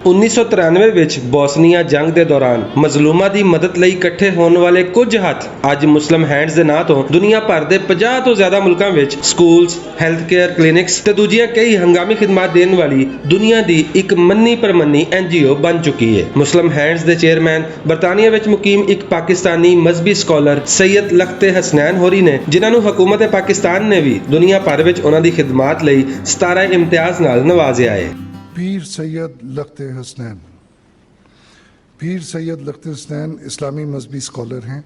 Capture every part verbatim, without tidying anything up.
انیس سو ترانوے وچ بوسنیا جنگ دے دوران مظلوماں دی مدد لئی اکٹھے ہون والے کچھ ہتھ اج مسلم ہینڈز دے ناں توں دنیا بھر دے پنجاہ توں زیادہ ملکاں وچ سکولز، ہیلتھ کیئر کلینکس تے دوجیاں کئی ہنگامی خدمات دین والی دنیا دی اک منی پرمنی این جی او بن چکی ہے۔ مسلم ہینڈز دے چیئرمین برطانیہ وچ مقیم اک پاکستانی مذہبی سکالر سید لخت حسنین ہوری نے، جنہاں نوں حکومت پاکستان نے وی دنیا بھر وچ انہاں دی خدمات لئی ستارہ امتیاز نال نوازیا ہے۔ پیر سید لخت حسنین۔ پیر سید لخت حسنین اسلامی مذہبی اسکالر ہیں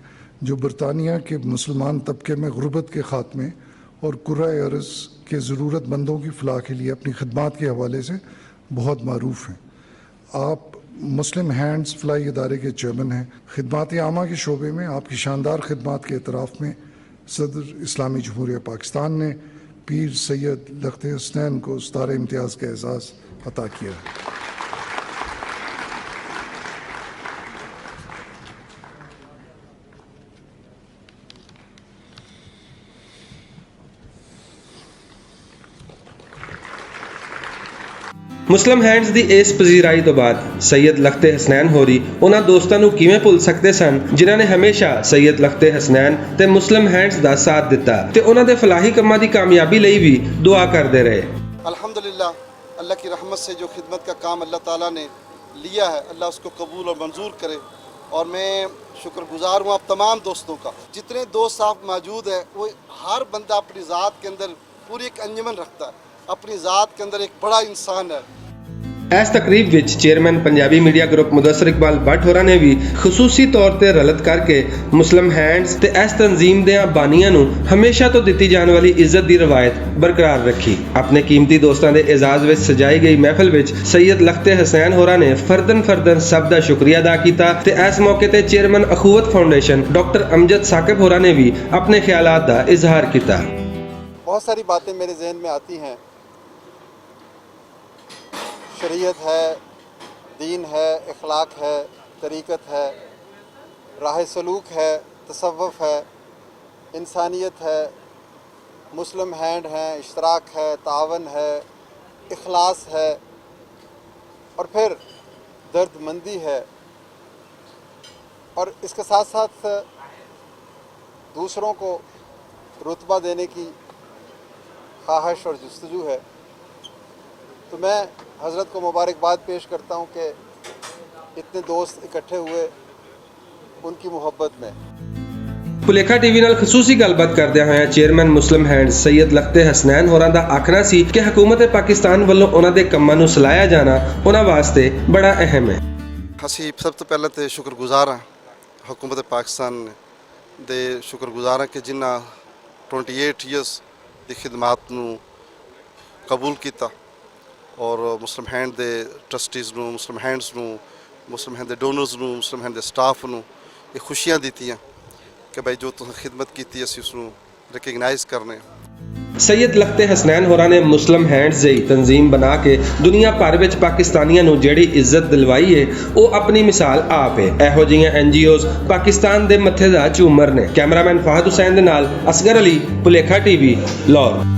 جو برطانیہ کے مسلمان طبقے میں غربت کے خاتمے اور کرہ ارض کے ضرورت مندوں کی فلاح کے لیے اپنی خدمات کے حوالے سے بہت معروف ہیں۔ آپ مسلم ہینڈز فلاحی ادارے کے چیئرمین ہیں۔ خدمات عامہ کے شعبے میں آپ کی شاندار خدمات کے اعتراف میں صدر اسلامی جمہوریہ پاکستان نے پیر سید لخت حسنین کو ستارہ امتیاز کا اعزاز عطا کیا ہے۔ مسلم ہینڈز دی اس پذیرائی توں بعد سید لخت حسنین ہوری انہاں دوستاں نوں کیویں بھل سکدے سن، جنہاں نے ہمیشہ سید لخت حسنین تے مسلم ہینڈز دا ساتھ دتا تے انہاں دے فلاحی کماں دی کامیابی لئی وی دعا کردے رہے۔ الحمدللہ، اللہ کی رحمت سے جو خدمت کا کام اللہ تعالیٰ نے لیا ہے، اللہ اس کو قبول اور منظور کرے۔ اور میں شکر گزار ہوں آپ تمام دوستوں کا۔ جتنے دوست آپ موجود ہیں، وہ ہر بندہ اپنی ذات کے اندر پوری ایک انجمن رکھتا ہے، اپنی ذات کے اندر ایک بڑا انسان ہے۔ اس تقریب وچ چیئرمین پنجابی میڈیا گروپ مدثر اقبال بٹ ہوراں نے وی خصوصی طور تے رلت کر کے مسلم ہینڈز تے اس تنظیم دیاں بانیاں نوں ہمیشہ تو دتی جان والی عزت دی روایت برقرار رکھی۔ اپنے قیمتی دوستاں دے اعزاز وچ سجائی گئی محفل وچ سید لخت حسین ہوراں نے فردن فردن سب دا شکریہ ادا کیتا تے اس موقع تے چیئرمین اخوت فاؤنڈیشن ڈاکٹر امجد ثاقب ہوراں نے وی اپنے خیالات دا اظہار کیتا۔ بہت ساری باتیں میرے ذہن میں آتی ہیں۔ شریعت ہے، دین ہے، اخلاق ہے، طریقت ہے، راہ سلوک ہے، تصوف ہے، انسانیت ہے، مسلم ہینڈ ہیں، اشتراک ہے، تعاون ہے، اخلاص ہے، اور پھر درد مندی ہے، اور اس کے ساتھ ساتھ دوسروں کو رتبہ دینے کی خواہش اور جستجو ہے، تو میں حضرت کو مبارکباد پیش کرتا ہوں کہ اتنے دوست اکٹھے ہوئے ان کی محبت میں۔ پلیکھا ٹی وی نال خصوصی گل بات کردیاں ہویاں چیئرمین مسلم ہینڈ سید لخت حسنین ہوراں دا آکھنا سی کہ حکومت پاکستان ولوں انہاں دے کماں نوں سلایا جانا انہاں واسطے بڑا اہم ہے۔ اسی سب تو پہلے تے شکر گزار ہاں حکومت پاکستان دے شکر گزار ہاں کہ جنہاں ٹوئنٹی ایٹ ایئرز دی خدمات نوں قبول کیتا اور مسلم ہینڈ دے ٹرسٹیز نوں، مسلم ہینڈز نوں، مسلم ہینڈ دے ڈونرز نوں، مسلم ہینڈ دے سٹاف نوں یہ خوشیاں دتیاں کہ بھائی جو تساں خدمت کیتی اسی اس نوں ریکگنائز کرنے۔ سید لخت حسنین ہوراں نے مسلم ہینڈز جئی تنظیم بنا کے دنیا بھر وچ پاکستانیاں نوں جیڑی عزت دلوائی ہے، او اپنی مثال آپ ہے۔ ایہو جیاں این جی اوز پاکستان دے متھے دا جھومر نے۔ کیمرہ مین فہد حسین دے نال اصغر علی، پلیکھا ٹی وی، لاہور۔